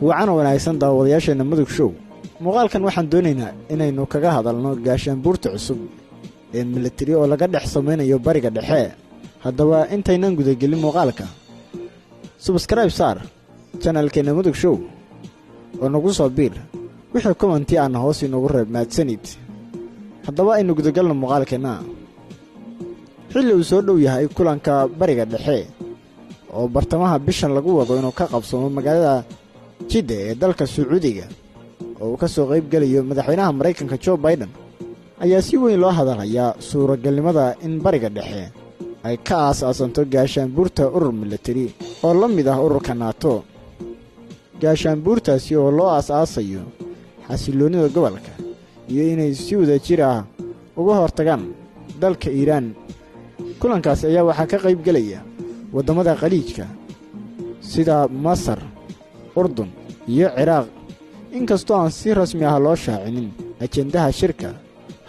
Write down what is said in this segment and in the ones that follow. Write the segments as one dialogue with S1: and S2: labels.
S1: Wacan wanaagsan, daawadayaasheenna Mudug Show. Muuqaalkan waxaan doonaynaa inaynu kaga hadalno gaashaanbuurta cusub ee milatari oo laga dhex samaynayo Bariga Dhexe. Haddaba, intaynan gudagelin muuqaalka, subscribe saar channelkeenna Mudug Show oo nagu soo biir. Wixii comment aana hoos inoogu reeb. Mahadsanid. Haddaba aynu gudagalno muuqaalkeenna. Xilli uu soo dhow yahay kulanka Bariga Dhexe oo bartamaha bishan lagu wado inuu ka qabsoomo magaalada Jidda ee dalka Sacuudiga, oo uu ka soo qayb gelayo madaxweynaha Maraykanka Joe Biden, ayaa si weyn loo hadalhayaa suuragalnimada in Bariga Dhexe ay ka aas-aasanto gaashaanbuurta urur milatari oo la mid ah ururka NATO, gaashaanbuurtaasi oo loo aas-aasayo xasilloonnida gobolka iyo inay si wadajir ah uga hortagaan dalka Iiraan. Kulankaasi ayaa waxaa ka qayb gelaya waddamada Khaliijka sida Masar, Urdun iyo Ciraaq. Inkastoo aan si rasmi ah loo shaacinin ajendaha shirka,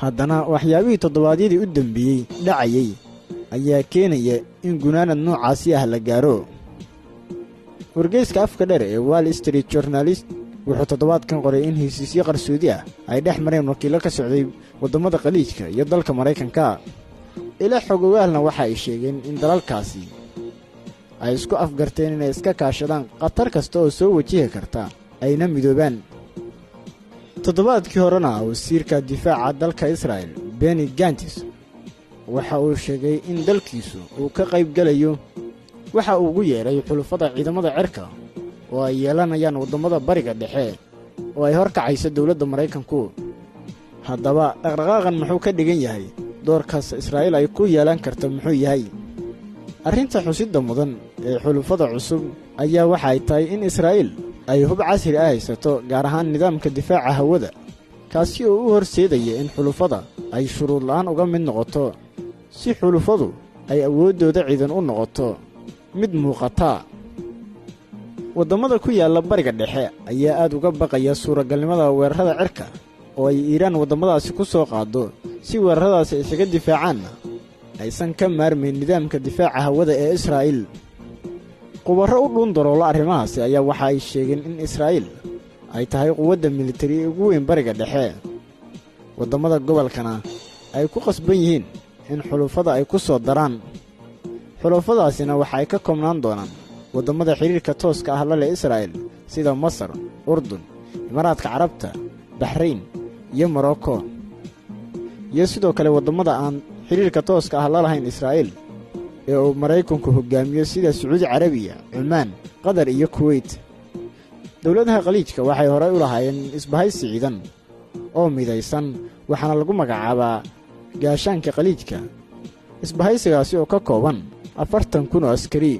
S1: haddana waxyaabihii toddobaadyadii u dembeeyey dhacayay ayaa keenaya in gunaanad noocaasi ah la gaaro. Wargeyska afka dheer ee Wall Street Journal wuxuu toddobaadkan qoray in heshiisyo qarsoodi ah ay dhex mareen wakiillo ka socday waddamada Khaliijka iyo dalka Maraykanka. Ila xog ogaalna waxa ay sheegeen in dalalkaasi ay isku afgarteen inay iska kaashadaan khatar kasta oo soo wajihi karta, ayna midoobaan. Toddobaadkii horena, wasiirka difaaca dalka Israa'el Benny Gantz waxa uu sheegay in dalkiisu uu ka qayb gelayo waxa uu ugu yeedhay xulufada ciidamada cirka oo ay yeelanayaan waddamada Bariga Dhexe oo ay horkacayso dowladda Maraykanku. Haddaba, dhaqdhaqaaqan muxuu ka dhigan yahay? Doorkaas Israa'iil ay ku yeelan karta muxuu yahay? Arrinta xusidda mudan ee xulufada cusub ayaa waxa ay tahay in Israa'iil ay hub casri ah haysato, gaar ahaan nidaamka difaaca hawada, kaasi oo u horseedaya in xulufada ay shuruud la'aan uga mid noqoto, si xulufadu ay awooddooda ciidan u noqoto mid muuqata. Waddamada ku yaalla Bariga Dhexe ayaa aad uga baqaya suuragalnimada weerarada cirka oo ay Iiraan waddamadaasi ku soo qaaddo. Si weeraradaasi isaga difaacaanna, aysan ka maarmayn nidaamka difaaca hawada ee Israa'iil. Khubarro u dhuun daloola arrimahaasi ayaa waxa ay sheegeen in Israa'iil ay tahay quwadda militari ee ugu weyn Bariga Dhexe, waddamada gobolkana ay ku qasban yihiin in xulufada ay ku soo daraan. Xulufadaasina waxa ay ka koobnaan doonaan waddamada xidhiirka tooska ah la leh Israa'il, sida Masar, Urdun, Imaaraadka Carabta, Baxrayn iyo Morocco, iyo sidoo kale waddamada aan xidhiirka tooska ah la lahayn Israa'iil ee uu Maraykanku hoggaamiyo, sida Sacuudi Carabiya, Cumaan, Qatar iyo Kuweyt. Dowladaha Khaliijka waxay horey u lahaayeen isbahaysi ciidan oo midaysan, waxaana lagu magacaabaa Gaashaanka Khaliijka, isbahaysigaasi oo ka kooban 40,000 oo askari.